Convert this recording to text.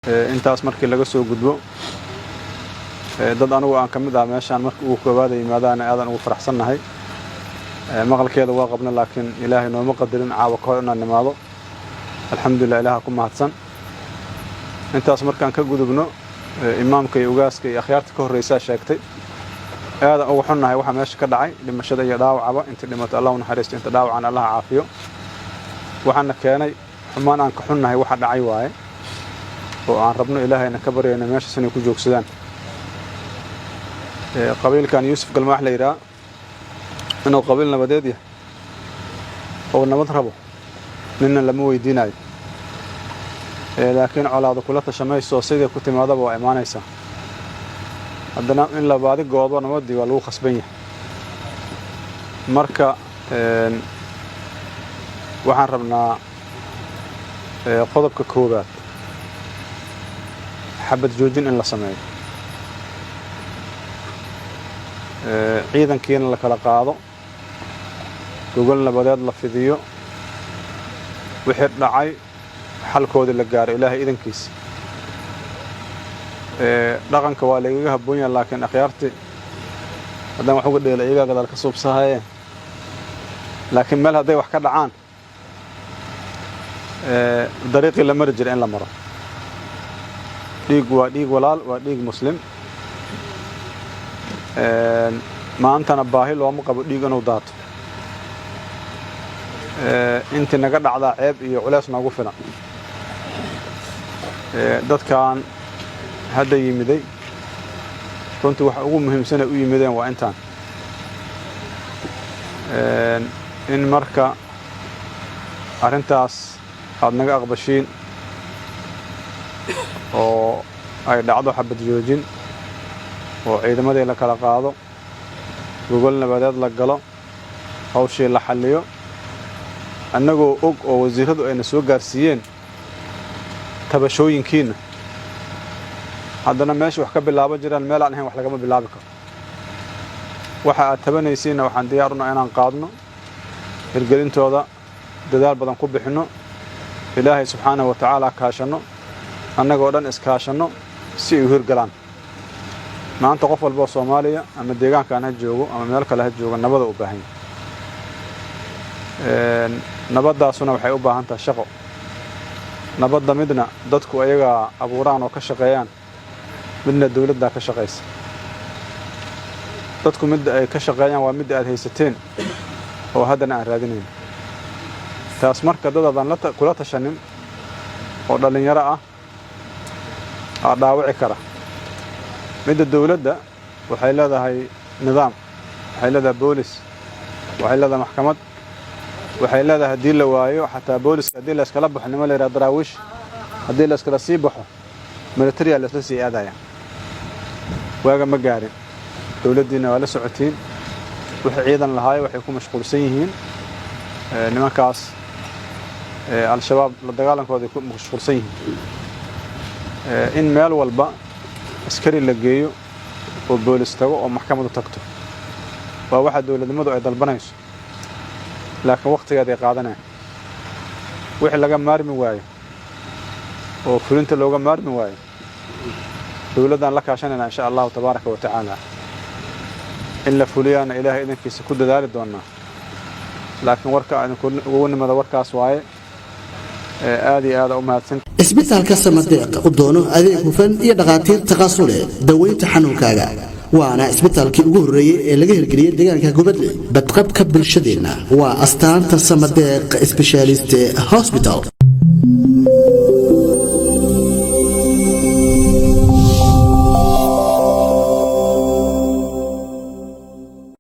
Intaas markii laga soo gudbo, dad anugu aan ka mid ah meeshaan marka ugu koowaada yimaadaana aadan ugu faraxsannahay. Maqalkeeda waa qabna, laakiin Ilaahay nooma qadarin caawa ka hor inaan nimaado. Alxamdulilah, Ilaha ku mahadsan. Intaas markaan ka gudubno, imaamka iyo ugaaska iyo akhyaarta ka horreysaa sheegtay, aadan uga xunnahay waxa meesha ka dhacay, dhimashada iyo dhaawacaba. Inta dhimato Allah u naxariisto, inta dhaawacana Allah caafiyo. Waxaana keenay xumaan aan ka xunnahay waxa dhacay waaye, oo aan rabno, Ilaahayna ka baryayna meeshaas inay ku joogsadaan. Qabiilkan Yuusuf Galmaax la yidhaha inuu qabiil nabadeed yahay oo nabad rabo nina lama weydiinayo, laakiin colaado kula tashamayso, sidai ku timaadaba waa imaanaysaa. Haddana in la baadi goobo nabaddii waa lagu khasban yahay. Marka waxaan rabnaa qodobka koowaad, xabad joojin in la sameeyo, ciidankiina la kala qaado, gogol nabadeed la fidiyo, wixii dhacay xalkoodii la gaaro, Ilaahay idankiisa. Dhaqanka waa lagaga habboon yaha, laakiin akhyaarti haddaan wax uga dheela iyagaa gadaal ka suubsahaye. Laakiin meel hadday wax ka dhacaan, dariiqii la mari jira in la maro. Dhiig waa dhiig walaal, waa dhiig muslim. Maantana baahi looma qabo dhiig inuu daato. Intii naga dhacdaa ceeb iyo culeys noogu filan. Dadkan hadda yimiday runtii waxa ugu muhiimsanay u yimideen waa intaan in marka arrintaas aada naga aqbashiin oo ay dhacdo xabad joojin, oo ciidamadii la kala qaado, gogol nabadeed la galo, hawshii la xalliyo, annagoo og oo wasiirradu ayna soo gaarsiiyeen tabashooyinkiinna. Haddana meesha wax ka bilaaban jiraan meel aan ahayn wax lagama bilaabi karo. Waxa aad tabanaysiinna waxaan diyaar una inaan qaadno, hirgelintooda dadaal badan ku bixinno, Ilaahay subxaanahu wa tacaala kaashanno, annagoo dhan iskaashanno si ay u hirgalaan. Maanta qof walba oo Soomaaliya, ama deegaankan ha joogo ama meel kale ha joogo, nabada u baahan yahay. Nabaddaasuna waxay u baahan tahay shaqo. Nabadda midna dadku ayagaa abuuraan oo ka shaqeeyaan, midna dawladdaa ka shaqaysa. Dadku midda ay ka shaqeeyaan waa midda aad haysateen oo haddana aan raadinayn taas. Marka dad aadan kula tashanin oo dhallinyaro ah aa dhaawici kara. Midda dawladda waxay leedahay nidaam, waxay leedahay boolis, waxay leedahay maxkamad, waxay leedahay haddii la waayo xataa booliska, haddii la iskala baxo nima la yidhaha daraawiish, haddii la iskala sii baxo militariya la isla sii aadaya. Waaga ma gaarin. Dowladdiina waa la socotiin, wixii ciidan lahaayo waxay ku mashquulsan yihiin nimankaas Al-Shabaab la dagaalankooda ay ku mashquulsan yihiin. In meel walba askari la geeyo oo boolis tago oo maxkamadu tagto waa waxa dowladnimadu ay dalbanayso, laakiin wakhtigeed ay qaadanayaan. Wixii laga maarmi waayo oo fulinta looga maarmi waayo, dowladdaan la kaashanayna, insha Allahu tabaaraka wa tacaala, in la fuliyaana Ilaahay idankiisa ku dadaali doonaa. Laakiin warka idinkugu nimada warkaas waaye. Aad iyo aada u mahadsan. Isbitaalka Samadeeq u doono adeeg hufan iyo dhakhaatiir takhasus leh daweynta xanuunkaaga, waana isbitaalkii ugu horreeyey ee laga hirgeliyey deegaanka Gubadle. Badqabka bulshadeenna waa astaanta Samadeeq Specialist Hospital.